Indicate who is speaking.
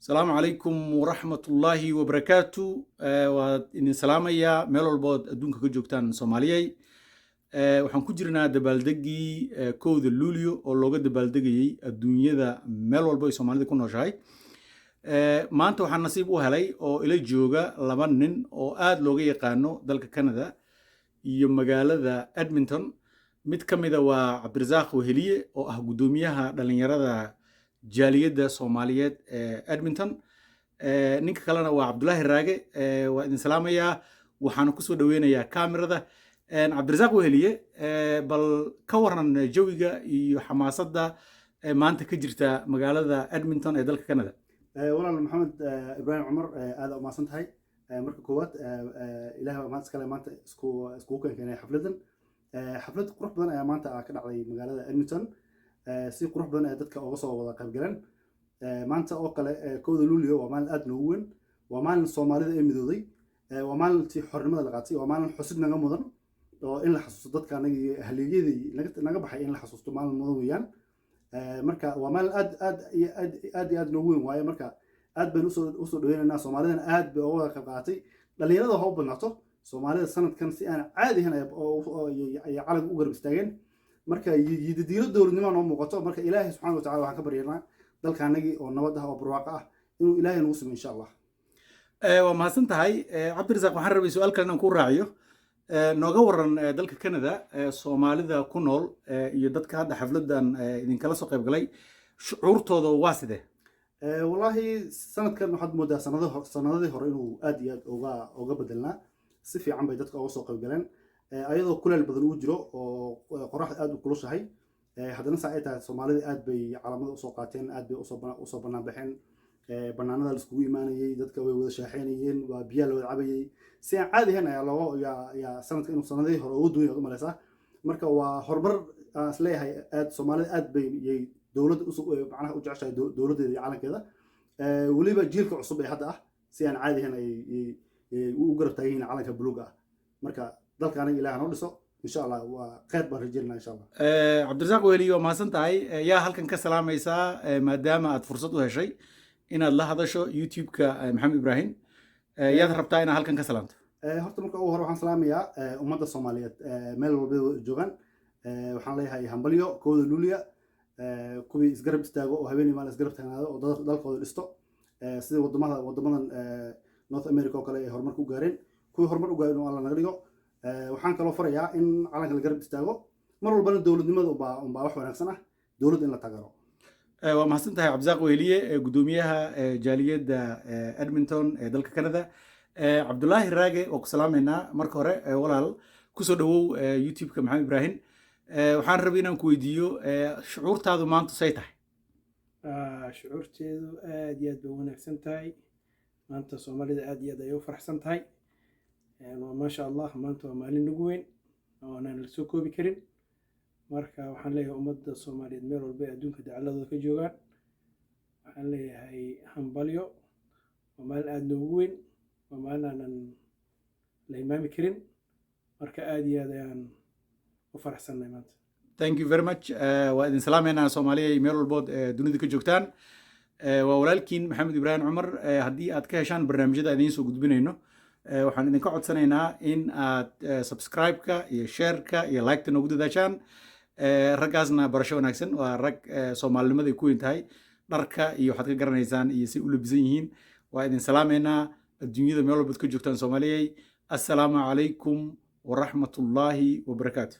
Speaker 1: Asalaamu calaykum waraxmatullaahi wabarakaatu. Waad idin salaamayaa meel walbood adduunka ka joogtaan, Soomaaliyey. Waxaan ku jirnaa dabaaldegii 1-da Luulyo oo looga dabaaldegayey adduunyada meel walbo ay Soomaalida ku nooshahay. Maanta waxaan nasiib u helay oo ila jooga laba nin oo aad looga yaqaano dalka Canada iyo magaalada Edmonton. Mid ka mida waa Cabdirasaaq Weheliye oo ah guddoomiyaha dhalinyarada jaaliyadda Soomaaliyeed ee Edmonton. Ninka kalena waa Cabdulaahi Raage. Waa idin salaamayaa, waxaana kusoo dhaweynayaa kamerada Cabdirasaaq Weheliye. Bal ka waran jawiga iyo xamaasadda maanta ka jirta magaalada Edmonton ee dalka Canada?
Speaker 2: Walaal Maxamed Ibraahim Cumar, aada umahadsan tahay. Marka koowaad, Ilaah baa mahad iskale maanta iskugu keenkeenay xafladan. Xaflad qurux badan ayaa maanta ka dhacday magaalada Edmonton. Si qurux badan ayaa dadka uga soo wada qayb galeen. Maanta oo kale, 1-da Luulyo, waa maalin aada noogu weyn, waa maalin Soomaalida ee midooday, waa maalintii xornimada la qaatay, waa maalin xusid naga mudan oo in la xasuusto dadka anagii halyeeyadii naga baxay in la xasuusto maalin mudan weeyaan. Marka waa maalin aad aad iyo aad aad iyo aad noogu weyn waaye. Marka aad baynu usoo dhaweynaynaa, Soomaalidana aad bay uga wada qayb qaadatay. Dhalinyarada ha u badnaato. Soomaalida sanadkan si aan caadi ahayn ayay calanka u garab istaageen. Marka yididiilo dowladnimo noo muuqato. Marka Ilaahay subxaana watacala waxaan ka baryanaa dalkaanagii oo nabad ah oo barwaaqo ah inuu Ilaahay nagu sumo, insha Allah.
Speaker 1: Waa mahadsan tahay, Cabdirasaaq. Waxaan rabay su-aal kale inaan kuu raaciyo. Nooga waran dalka Canada Soomaalida ku nool iyo dadka hadda xafladan idinkala soo qayb galay, shucuurtooda waa sidee?
Speaker 2: Wallaahi, sanadkan waxaad moodaa sanadadii hore inuu aad iyo aad uga bedelnaa. Si fiican bay dadka uga soo qayb galeen, ayadoo kuleel badan uu jiro oo qoraxda aad u kulushahay. Haddana saa ay tahay, Soomaalida aad bay calamada usoo qaateen, aad bay usoo bannaan baxeen. Banaanada la iskugu imaanayey, dadka way wada shaaxeynayeen, waa biyaha la wada cabayey. Si aan caadi ahayn ayaa looga yaa sanadka inuu sanadihii hore uga duwan yaad u malaysaa. Marka waa horumar aan isleeyahay. Aad Soomaalida aad bay yay dowladda macnaha u jeceshahay dowladdeeda iyo calankeeda. Weliba jiilka cusub ee hadda ah si aan caadi ahayn ay u garab taagan yihiin calanka buluuga ah. Marka dalka aniga Ilaah noo dhiso, insha Allah waa khayr baan rajeynaa, insha Allah.
Speaker 1: Cabdirasaaq Weheliye, waa mahadsan tahay. Yaa halkan ka salaamaysaa, maadaama aad fursad u heshay inaad la hadasho YouTube-ka Maxamed Ibraahim? Yaad rabtaa inaad halkan ka salaamto?
Speaker 2: Horta marka ugu hore waxaan salaamayaa ummadda Soomaaliyeed meel walba joogaan. Waxaan leeyahay hambalyo 1-da Luuliya, kuwii isgarab istaago oo habeen iyo maalin isgarab taagnaado oo dalkooda dhisto, sida wadamadan North America oo kale ay horumar ku gaareen, kuwii horumar u gaareen oo Alla naga dhigo. Waxaan kaloo farayaa in calanka la garab istaago mar walbana. Dowladnimada unbaa wax wanaagsan ah, dowladda in la taageero.
Speaker 1: Waa mahadsan tahay, Cabdirasaaq Weheliye, guddoomiyaha jaaliyadda Edmonton ee dalka Canada. Cabdulaahi Raage, waa ku salaamaynaa. Marka hore, walaal, kusoo dhawow YouTube-ka Maxamed Ibraahim. Waxaan rabay inaan ku weydiiyo shucuurtaadu maanta say tahay?
Speaker 3: Shucuurteedu aad iyo aad bay u wanaagsan tahay. Maanta Soomaalida aad iyo aad ayay u faraxsan tahay. Waa maasha Allah, maanta waa maalin nagu weyn oo aanan la soo koobi karin. Marka waxaan leeyahay ummadda Soomaaliyeed meel walba ay adduunka dacalladooda ka joogaan, waxaan leeyahay hambalyo. Waa maalin aad noogu weyn, waa maalin aanan la imaami karin. Marka aad iyo aad ayaan u faraxsannahay maanta.
Speaker 1: Thank you very much. Waa idin salaamaynaa, Soomaaliya, meel walbood dunida ka joogtaan. Waa walaalkiin Maxamed Ibraahim Cumar. Haddii aad ka heshaan barnaamijyada idiin soo gudbinayno, waxaan idinka codsanaynaa in aad subscribe-ka iyo share-ka iyo like-ta noogu dadaashaan. Raggaasna barasho wanaagsan. Waa rag Soomaalinimada ay ku weyn tahay. Dharka iyo waxaad ka garanaysaan iyo say u labisan yihiin. Waa idin salaamaynaa adduunyada meel walbaad ka joogtaan, Soomaaliyey. Assalaamu calaykum waraxmatullaahi wabarakaatu.